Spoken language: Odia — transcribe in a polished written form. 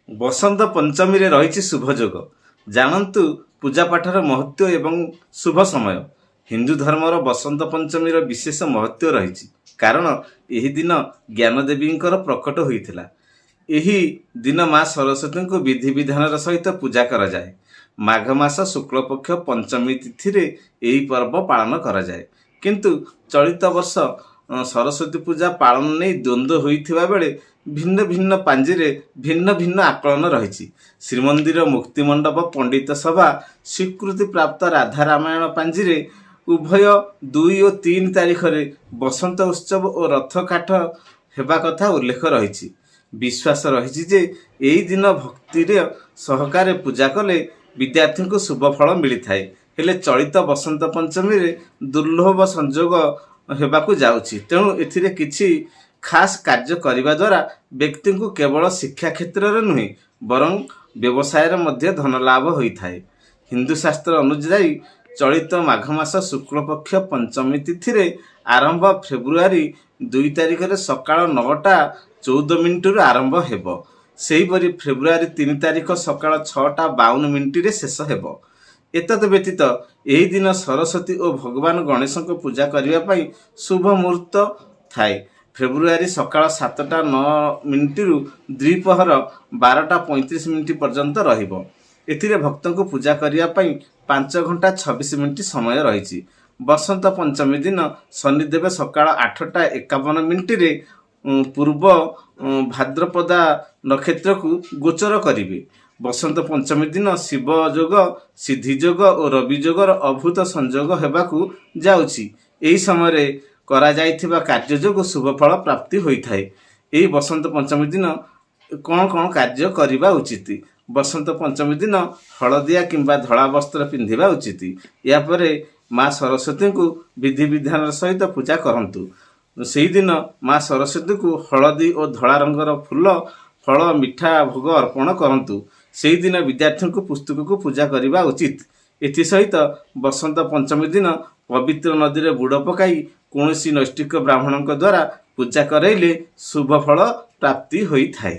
ବସନ୍ତ ପଞ୍ଚମୀରେ ରହିଛି ଶୁଭ ଯୋଗ। ଜାଣନ୍ତୁ ପୂଜାପାଠର ମହତ୍ତ୍ୱ ଏବଂ ଶୁଭ ସମୟ। ହିନ୍ଦୁ ଧର୍ମର ବସନ୍ତ ପଞ୍ଚମୀର ବିଶେଷ ମହତ୍ତ୍ୱ ରହିଛି, କାରଣ ଏହି ଦିନ ଜ୍ଞାନଦେବୀଙ୍କର ପ୍ରକଟ ହୋଇଥିଲା। ଏହି ଦିନ ମା ସରସ୍ୱତୀଙ୍କୁ ବିଧିବିଧାନର ସହିତ ପୂଜା କରାଯାଏ। ମାଘ ମାସ ଶୁକ୍ଳପକ୍ଷ ପଞ୍ଚମୀ ତିଥିରେ ଏହି ପର୍ବ ପାଳନ କରାଯାଏ। କିନ୍ତୁ ଚଳିତ ବର୍ଷ ସରସ୍ୱତୀ ପୂଜା ପାଳନ ନେଇ ଦ୍ୱନ୍ଦ୍ୱ ହୋଇଥିବା ବେଳେ ଭିନ୍ନ ଭିନ୍ନ ପାଞ୍ଜିରେ ଭିନ୍ନ ଭିନ୍ନ ଆକଳନ ରହିଛି। ଶ୍ରୀମନ୍ଦିର ମୁକ୍ତିମଣ୍ଡପ ପଣ୍ଡିତ ସଭା ସ୍ୱୀକୃତିପ୍ରାପ୍ତ ରାଧା ରାମାୟଣ ପାଞ୍ଜିରେ ଉଭୟ 2 ଓ 3 ତାରିଖରେ ବସନ୍ତ ଉତ୍ସବ ଓ ରଥ କାଠ ହେବା କଥା ଉଲ୍ଲେଖ ରହିଛି। ବିଶ୍ୱାସ ରହିଛି ଯେ ଏହି ଦିନ ଭକ୍ତିର ସହକାରେ ପୂଜା କଲେ ବିଦ୍ୟାର୍ଥୀଙ୍କୁ ଶୁଭ ଫଳ ମିଳିଥାଏ। ହେଲେ ଚଳିତ ବସନ୍ତ ପଞ୍ଚମୀରେ ଦୁର୍ଲଭ ସଂଯୋଗ ହେବାକୁ ଯାଉଛି। ତେଣୁ ଏଥିରେ କିଛି ଖାସ୍ କାର୍ଯ୍ୟ କରିବା ଦ୍ୱାରା ବ୍ୟକ୍ତିଙ୍କୁ କେବଳ ଶିକ୍ଷା କ୍ଷେତ୍ରରେ ନୁହେଁ, ବରଂ ବ୍ୟବସାୟରେ ମଧ୍ୟ ଧନ ଲାଭ ହୋଇଥାଏ। ହିନ୍ଦୁ ଶାସ୍ତ୍ର ଅନୁଯାୟୀ ଚଳିତ ମାଘ ମାସ ଶୁକ୍ଳପକ୍ଷ ପଞ୍ଚମୀ ତିଥିରେ ଆରମ୍ଭ ଫେବୃଆରୀ 2 ତାରିଖରେ ସକାଳ 9ଟା 14 ମିନିଟରୁ ଆରମ୍ଭ ହେବ। ସେହିପରି ଫେବୃଆରୀ 3 ତାରିଖ ସକାଳ 6ଟା 52 ମିନିଟରେ ଶେଷ ହେବ। ଏତଦ୍ ବ୍ୟତୀତ ଏହି ଦିନ ସରସ୍ୱତୀ ଓ ଭଗବାନ ଗଣେଶଙ୍କ ପୂଜା କରିବା ପାଇଁ ଶୁଭ ମୁହୂର୍ତ୍ତ ଥାଏ। ଫେବୃଆରୀ ସକାଳ 7ଟା 9 ମିନିଟରୁ ଦ୍ୱିପ୍ରହର 12ଟା 35 ମିନିଟ ପର୍ଯ୍ୟନ୍ତ ରହିବ। ଏଥିରେ ଭକ୍ତଙ୍କୁ ପୂଜା କରିବା ପାଇଁ 5 ଘଣ୍ଟା 26 ମିନିଟ ସମୟ ରହିଛି। ବସନ୍ତ ପଞ୍ଚମୀ ଦିନ ଶନିଦେବ ସକାଳ 8ଟା 51 ମିନିଟରେ ପୂର୍ବ ଭାଦ୍ରପଦା ନକ୍ଷତ୍ରକୁ ଗୋଚର କରିବେ। ବସନ୍ତ ପଞ୍ଚମୀ ଦିନ ଶିବ ଯୋଗ, ସିଦ୍ଧି ଯୋଗ ଓ ରବି ଯୋଗର ଅଦ୍ଭୁତ ସଂଯୋଗ ହେବାକୁ ଯାଉଛି। ଏହି ସମୟରେ କରାଯାଇଥିବା କାର୍ଯ୍ୟ ଯୋଗୁଁ ଶୁଭ ଫଳ ପ୍ରାପ୍ତି ହୋଇଥାଏ। ଏହି ବସନ୍ତ ପଞ୍ଚମୀ ଦିନ କ'ଣ କ'ଣ କାର୍ଯ୍ୟ କରିବା ଉଚିତ? ବସନ୍ତ ପଞ୍ଚମୀ ଦିନ ହଳଦିଆ କିମ୍ବା ଧଳା ବସ୍ତ୍ର ପିନ୍ଧିବା ଉଚିତ। ଏହାପରେ ମା ସରସ୍ୱତୀଙ୍କୁ ବିଧିବିଧାନର ସହିତ ପୂଜା କରନ୍ତୁ। ସେଇଦିନ ମା ସରସ୍ୱତୀଙ୍କୁ ହଳଦୀ ଓ ଧଳା ରଙ୍ଗର ଫୁଲ, ଫଳ, ମିଠା ଭୋଗ ଅର୍ପଣ କରନ୍ତୁ। ସେଇଦିନ ବିଦ୍ୟାର୍ଥୀଙ୍କୁ ପୁସ୍ତକକୁ ପୂଜା କରିବା ଉଚିତ। ଏଥିସହିତ ବସନ୍ତ ପଞ୍ଚମୀ ଦିନ ପବିତ୍ର ନଦୀରେ ବୁଡ଼ ପକାଇ କୌଣସି ନୈଷ୍ଠିକ ବ୍ରାହ୍ମଣଙ୍କ ଦ୍ୱାରା ପୂଜା କରାଇଲେ ଶୁଭ ଫଳ ପ୍ରାପ୍ତି ହୋଇଥାଏ।